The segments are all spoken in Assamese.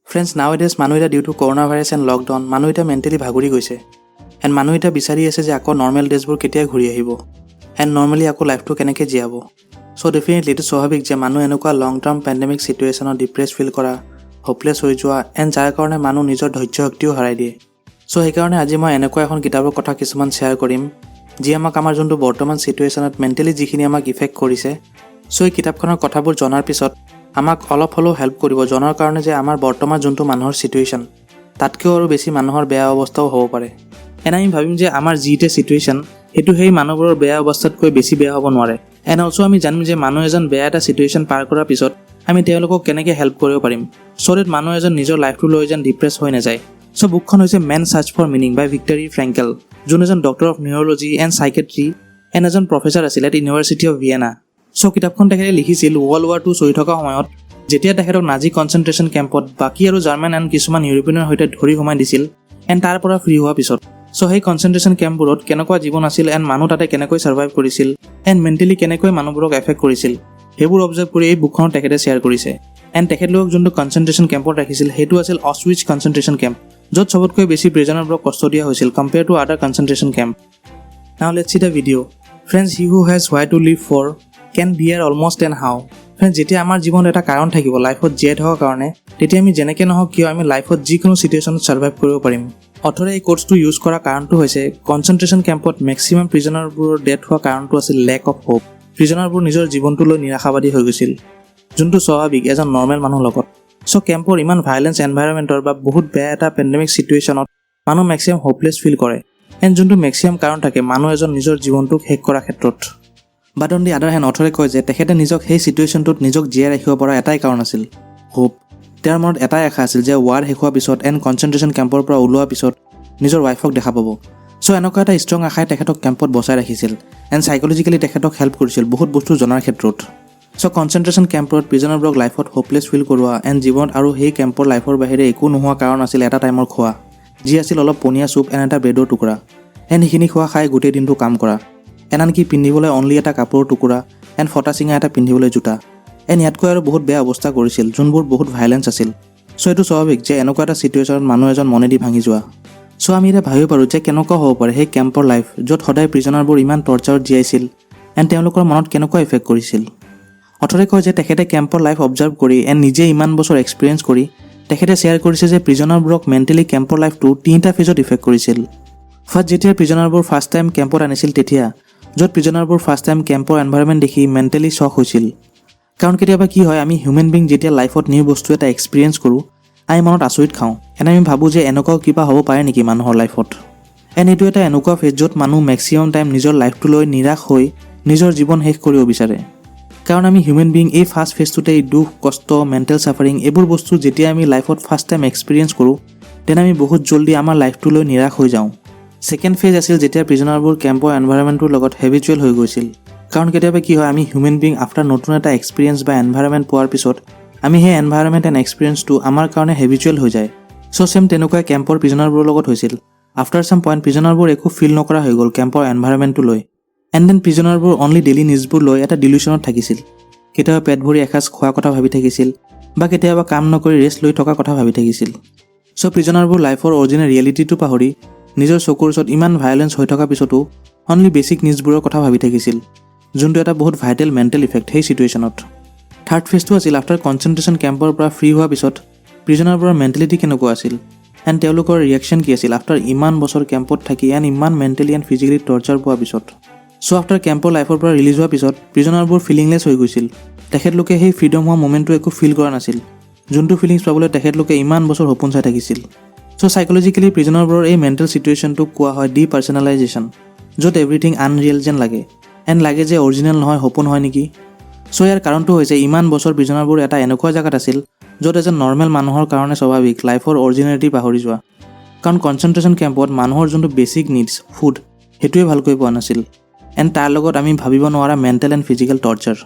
ফ্ৰেণ্ডছ, নাও এডেজ মানুহ এতিয়া due to corona virus and lockdown মানুহ এতিয়া মেণ্টেলি ভাগৰি গৈছে এণ্ড মানুহ এতিয়া বিচাৰি আছে যে আকৌ নৰ্মেল ডেজবোৰ কেতিয়া ঘূৰি আহিব এণ্ড নৰ্মেলি আকৌ লাইফটো কেনেকৈ জীয়াব। চ' ডেফিনেটলি এইটো স্বাভাৱিক যে মানুহ এনেকুৱা লং টাৰ্ম পেণ্ডেমিক চিটুৱেশ্যনত ডিপ্ৰেছ ফিল কৰা, হোপলেছ হৈ যোৱা এণ্ড যাৰ কাৰণে মানুহ নিজৰ ধৈৰ্য শক্তিও হেৰাই দিয়ে। চ' সেইকাৰণে আজি মই এনেকুৱা এখন কিতাপৰ কথা কিছুমান শ্বেয়াৰ কৰিম, যি আমাক আমাৰ যোনটো বৰ্তমান চিটুৱেশ্যনত মেণ্টেলি যিখিনি আমাক ইফেক্ট কৰিছে। চ' এই কিতাপখনৰ কথাবোৰ জনাৰ পিছত আমাক অলপ হ'লেও হেল্প কৰিব জনাৰ কাৰণে যে আমাৰ বৰ্তমান যোনটো মানুহৰ চিটুৱেশ্যন, তাতকৈও আৰু বেছি মানুহৰ বেয়া অৱস্থাও হ'ব পাৰে। এণ্ড আমি ভাবিম যে আমাৰ যি এতিয়া চিটুৱেশ্যন, সেইটো সেই মানুহবোৰৰ বেয়া অৱস্থাতকৈ বেছি বেয়া হ'ব নোৱাৰে। এণ্ড অলছ' আমি জানিম যে মানুহ এজন বেয়া এটা চিটুৱেশ্যন পাৰ কৰাৰ পিছত আমি তেওঁলোকক কেনেকৈ হেল্প কৰিব পাৰিম, চ' ডেট মানুহ এজন নিজৰ লাইফটো লৈ যেন ডিপ্ৰেছ হৈ নাযায়। চ' বুকখন হৈছে Man Search for Meaning by Viktor Frankl, যোন এজন doctor of neurology and psychiatry and এজন প্ৰফেচাৰ আছিল at University of Vienna. So কিতাপখন তেখেতে লিখিছিল ৱৰ্ল্ড ৱাৰ টু চলি থকা সময়ত, যেতিয়া তেখেতক নাজি কনচেনট্ৰেশ্যন কেম্পত বাকী আৰু জাৰ্মান এণ্ড কিছুমান ইউৰোপিয়ানৰ সৈতে ধৰি সোমাই দিছিল এণ্ড তাৰ পৰা ফ্ৰী হোৱাৰ পিছত। চ' সেই কনচেনট্ৰেশ্যন কেম্পবোৰত কেনেকুৱা জীৱন আছিল এণ্ড মানুহ তাতে কেনেকৈ ছাৰ্ভাইভ কৰিছিল এণ্ড মেণ্টেলি কেনেকৈ মানুহবোৰক এফেক্ট কৰিছিল, সেইবোৰ অবজাৰ্ভ কৰি এই বুকখনত তেখেতে শ্বেয়াৰ কৰিছে। এণ্ড তেখেতলোকক যোনটো কনচেনট্ৰেশ্যন কেম্পত ৰাখিছিল, সেইটো আছিল অছউইচ কনচেনট্ৰেশ্যন কেম্প, য'ত চবতকৈ বেছি প্ৰিজনাৰবোৰক কষ্ট দিয়া হৈছিল compare to other concentration camp. Now let's see the video. Friends, he who has why to live for can bear almost anyhow. Friends, যেতিয়া আমাৰ জীৱনত এটা কাৰণ থাকিব লাইফত জীয়াই থকাৰ কাৰণে, তেতিয়া আমি যেনেকৈ নহওক কিয় আমি লাইফত যিকোনো চিটুৱেশ্যনত ছাৰ্ভাইভ কৰিব পাৰিম। অথৰে এই কোটছটো ইউজ কৰা কাৰণটো হৈছে কনচেনট্ৰেশ্যন কেম্পত মেক্সিমাম প্ৰিজনাৰবোৰৰ ডেথ হোৱা কাৰণটো আছিল লেক অফ হোপ। প্ৰিজনাৰবোৰ নিজৰ জীৱনটো লৈ নিৰাশাবাদী হৈ গৈছিল, যোনটো স্বাভাৱিক এজন নৰ্মেল মানুহৰ লগত। চ' কেম্পৰ ইমান ভাইলেঞ্চ এনভাইৰমেণ্টৰ বা বহুত বেয়া এটা পেণ্ডেমিক চিটুৱেশ্যনত মানুহ মেক্সিমাম হোপলেছ ফিল কৰে এণ্ড যোনটো মেক্সিমাম কাৰণ থাকে মানুহ এজন নিজৰ জীৱনটোক শেষ কৰাৰ ক্ষেত্ৰত। But on the other hand, অথৰে কয় যে তেখেতে নিজক সেই চিটুৱেশ্যনটোত নিজক জীয়াই ৰাখিব পৰা এটাই কাৰণ আছিল হোপ। তেওঁৰ মনত এটাই আশা আছিল যে ৱাৰ শেষ হোৱাৰ পিছত এণ্ড কনচেনট্ৰেশ্যন কেম্পৰ পৰা ওলোৱাৰ পিছত নিজৰ ৱাইফক দেখা পাব। চ' এনেকুৱা এটা ষ্ট্ৰং আশাই তেখেতক কেম্পত বচাই ৰাখিছিল এণ্ড চাইকলজিকেলি তেখেতক হেল্প কৰিছিল বহুত বস্তু জনাৰ ক্ষেত্ৰত। চ' কনচেনট্ৰেশ্যন কেম্পত প্ৰিজনাৰবোৰক লাইফত হোপলেছ ফিল কৰোৱা এণ্ড জীৱনত আৰু সেই কেম্পৰ লাইফৰ বাহিৰে একো নোহোৱা কাৰণ আছিল এটা টাইমৰ খোৱা, যি আছিল অলপ পনীয়া চুপ এণ্ড এটা ব্ৰেডৰ টুকুৰা, এণ্ড সেইখিনি খোৱা খাই গোটেই দিনটো কাম কৰা, এণ্ড আনকি পিন্ধিবলৈ অনলি এটা কাপোৰৰ টুকুৰা এণ্ড ফটা চিঙা এটা পিন্ধিবলৈ জোতা। এণ্ড ইয়াতকৈ আৰু বহুত বেয়া অৱস্থা কৰিছিল, যোনবোৰ বহুত ভাইলেঞ্চ আছিল। চ' এইটো স্বাভাৱিক যে এনেকুৱা এটা চিটুৱেশ্যনত মানুহ এজন মনেদি ভাঙি যোৱা। চ' আমি এতিয়া ভাবিব পাৰোঁ যে কেনেকুৱা হ'ব পাৰে সেই কেম্পৰ লাইফ, য'ত সদায় প্ৰিজনাৰবোৰ ইমান টৰ্চাৰত জীয়াইছিল এণ্ড তেওঁলোকৰ মনত কেনেকুৱা ইফেক্ট কৰিছিল। অথৰে কয় যে তেখেতে কেম্পৰ লাইফ অবজাৰ্ভ কৰি এণ্ড নিজে ইমান বছৰ এক্সপিৰিয়েঞ্চ কৰি তেখেতে শ্বেয়াৰ কৰিছে যে প্ৰিজনাৰবোৰক মেণ্টেলি কেম্পৰ লাইফটো তিনিটা ফেজত ইফেক্ট কৰিছিল। ফাৰ্ষ্ট, যেতিয়া প্ৰিজনাৰবোৰ ফাৰ্ষ্ট টাইম কেম্পত আনিছিল তেতিয়া, য'ত প্ৰিজনাৰবোৰ ফাৰ্ষ্ট টাইম কেম্পৰ এনভাইৰমেণ্ট দেখি মেণ্টেলি শ্বক হৈছিল। কাৰণ কেতিয়াবা কি হয়, আমি হিউমেন বিং যেতিয়া লাইফত নিউ বস্তু এটা এক্সপিৰিয়েঞ্চ কৰোঁ, আমি মনত আচৰিত খাওঁ এণ্ড আমি ভাবোঁ যে এনেকুৱাও কিবা হ'ব পাৰে নেকি মানুহৰ লাইফত। এণ্ড এইটো এটা এনেকুৱা ফেজ য'ত মানুহ মেক্সিমাম টাইম নিজৰ লাইফটো লৈ নিৰাশ হৈ নিজৰ জীৱন শেষ কৰিব বিচাৰে। কাৰণ আমি হিউমেন বিং এই ফাৰ্ষ্ট ফেজটোতে এই দুখ, কষ্ট, মেণ্টেল ছাফাৰিং এইবোৰ বস্তু যেতিয়া আমি লাইফত ফাৰ্ষ্ট টাইম এক্সপিৰিয়েঞ্চ কৰোঁ, তেনে আমি বহুত জল্দি আমাৰ লাইফটো লৈ নিৰাশ হৈ যাওঁ। ছেকেণ্ড ফেজ আছিল যেতিয়া প্ৰিজনাৰবোৰ কেম্পৰ এনভাইৰমেণ্টটোৰ লগত হেবিচুৱেল হৈ গৈছিল। কাৰণ কেতিয়াবা কি হয়, আমি হিউমেন বিং আফটাৰ নতুন এটা এক্সপিৰিয়েঞ্চ বা এনভাইৰমেণ্ট পোৱাৰ পিছত আমি সেই এনভাইৰমেণ্ট এণ্ড এক্সপিৰিয়েঞ্চটো আমাৰ কাৰণে হেবিচুৱেল হৈ যায়। চ' ছেম তেনেকুৱাই কেম্পৰ প্ৰিজনাৰবোৰৰ লগত হৈছিল। আফটাৰ চাম পইণ্ট প্ৰিজনাৰবোৰ একো ফিল নকৰা হৈ গ'ল কেম্পৰ এনভাইৰমেণ্টটো লৈ। এণ্ড then প্ৰিজনাৰবোৰ অনলি ডেইলি নিডছবোৰ লৈ এটা ডিলিউশ্যনত থাকিছিল। কেতিয়াবা পেট ভৰি এসাঁজ খোৱাৰ কথা ভাবি থাকিছিল বা কেতিয়াবা কাম নকৰি ৰেষ্ট লৈ থকা কথা ভাবি থাকিছিল। চ' প্ৰিজনাৰবোৰ লাইফৰ অৰিজিনেল ৰিয়েলিটিটো পাহৰি নিজৰ চকুৰ ওচৰত ইমান ভায়লেঞ্চ হৈ থকাৰ পিছতো অনলি বেচিক নিডছবোৰৰ কথা ভাবি থাকিছিল, যোনটো এটা বহুত ভাইটেল মেণ্টেল ইফেক্ট সেই চিটুৱেশ্যনত। থাৰ্ড ফেজটো আছিল আফটাৰ কনচেনট্ৰেশ্যন কেম্পৰ পৰা ফ্ৰী হোৱাৰ পিছত প্ৰিজনাৰবোৰৰ মেণ্টেলিটি কেনেকুৱা আছিল এণ্ড তেওঁলোকৰ ৰিয়েকশ্যন কি আছিল আফটাৰ ইমান বছৰ কেম্পত থাকি এণ্ড ইমান মেণ্টেলি এণ্ড ফিজিকেলি টৰ্চাৰ পোৱাৰ পিছত। চ' আফটাৰ কেম্পৰ লাইফৰ পৰা ৰিলিজ হোৱাৰ পিছত প্ৰিজনাৰবোৰ ফিলিংলেছ হৈ গৈছিল। তেখেতলোকে সেই ফ্ৰীডম হোৱা মুমেণ্টটো একো ফিল কৰা নাছিল, যোনটো ফিলিংছ পাবলৈ তেখেতলোকে ইমান বছৰ সপোন চাই থাকিছিল। চ' চাইকলজিকেলি প্ৰিজনাৰবোৰৰ এই মেণ্টেল চিটুৱেশ্যনটোক কোৱা হয় ডি পাৰ্চনেলাইজেশ্যন, য'ত এভৰিথিং আনৰিয়েল যেন লাগে এণ্ড লাগে যে অৰিজিনেল নহয়, সপোন হয় নেকি। চ' ইয়াৰ কাৰণটো হৈছে ইমান বছৰ প্ৰিজনাৰবোৰ এটা এনেকুৱা জেগাত আছিল, য'ত এজন নৰ্মেল মানুহৰ কাৰণে স্বাভাৱিক লাইফৰ অৰিজিনেলিটি পাহৰি যোৱা। কাৰণ কনচেনট্ৰেশ্যন কেম্পত মানুহৰ যোনটো বেচিক নিডছ ফুড, সেইটোৱে ভালকৈ পোৱা নাছিল এণ্ড তাৰ লগত আমি ভাবিব নোৱাৰা mental and physical torture.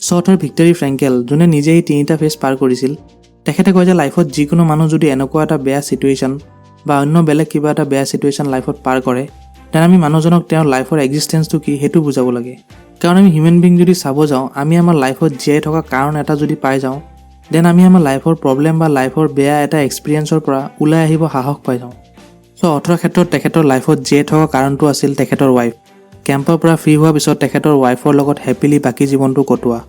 So author Viktor Frankl, যোনে নিজে এই তিনিটা ফেজ পাৰ কৰিছিল, তেখেতে কয় যে লাইফত যিকোনো মানুহ যদি এনেকুৱা এটা বেয়া চিটুৱেশ্যন বা অন্য বেলেগ কিবা এটা বেয়া চিটুৱেশ্যন লাইফত পাৰ কৰে, তেনে আমি মানুহজনক তেওঁৰ লাইফৰ এক্সিষ্টেঞ্চটো কি সেইটো বুজাব লাগে। কাৰণ আমি হিউমেন বিং যদি চাব যাওঁ, আমি আমাৰ লাইফত জীয়াই থকা কাৰণ এটা যদি পাই যাওঁ, Then আমি আমাৰ লাইফৰ প্ৰব্লেম বা লাইফৰ বেয়া এটা এক্সপিৰিয়েঞ্চৰ পৰা ওলাই আহিব সাহস পাই যাওঁ। চ' অথৰৰ ক্ষেত্ৰত তেখেতৰ লাইফত জীয়াই থকা কাৰণটো আছিল তেখেতৰ ৱাইফ। কেম্পৰ পৰা ফ্ৰী হোৱাৰ পিছত তেখেতৰ ৱাইফৰ লগত হেপিলি বাকী জীৱনটো কটোৱা।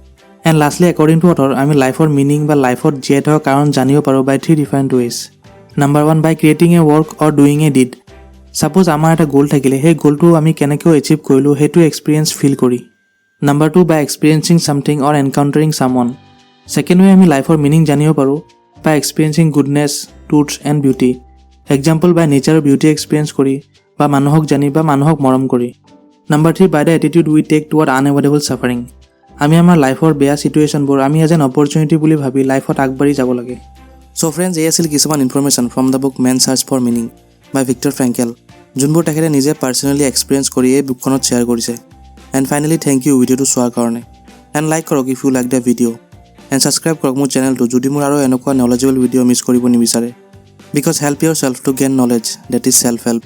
And lastly, according to author, আমি লাইফৰ মিনিং বা লাইফত জীয়াই থকা কাৰণ জানিব পাৰোঁ by three different ways. Number one, by creating a work or doing a deed. Suppose আমাৰ এটা গ'ল থাকিলে, সেই গ'লটো আমি কেনেকৈ এচিভ কৰিলোঁ, সেইটো এক্সপিৰিয়েঞ্চ ফিল কৰি। Number two, by experiencing something or encountering someone. Second way আমি লাইফৰ মিনিং জানিব পাৰোঁ by experiencing goodness, truth and beauty. Example, by নেচাৰৰ beauty experience কৰি বা মানুহক জানি বা মানুহক মৰম কৰি। Number three, by the attitude we take toward unavoidable suffering. আমি আমাৰ লাইফৰ বেয়া চিটুৱেশ্যনবোৰ আমি এজ এন অপৰচুনিটি বুলি ভাবি লাইফত আগবাঢ়ি যাব লাগে। চ' ফ্ৰেণ্ডছ, এই আছিল কিছুমান information from the book Man's Search for Meaning by Viktor Frankl, যোনবোৰ তেখেতে নিজে পাৰ্চনেলি এক্সপিৰিয়েঞ্চ কৰি এই বুকখনত শ্বেয়াৰ কৰিছে। এণ্ড ফাইনেলি, thank U ভিডিঅ'টো চোৱাৰ কাৰণে। এণ্ড লাইক কৰক if you like the video and subscribe কৰক মোৰ চেনেলটো, যদি মোৰ আৰু এনেকুৱা নলেজেবল ভিডিঅ' মিছ কৰিব নিবিচাৰে, because help yourself to gain knowledge, that is self help.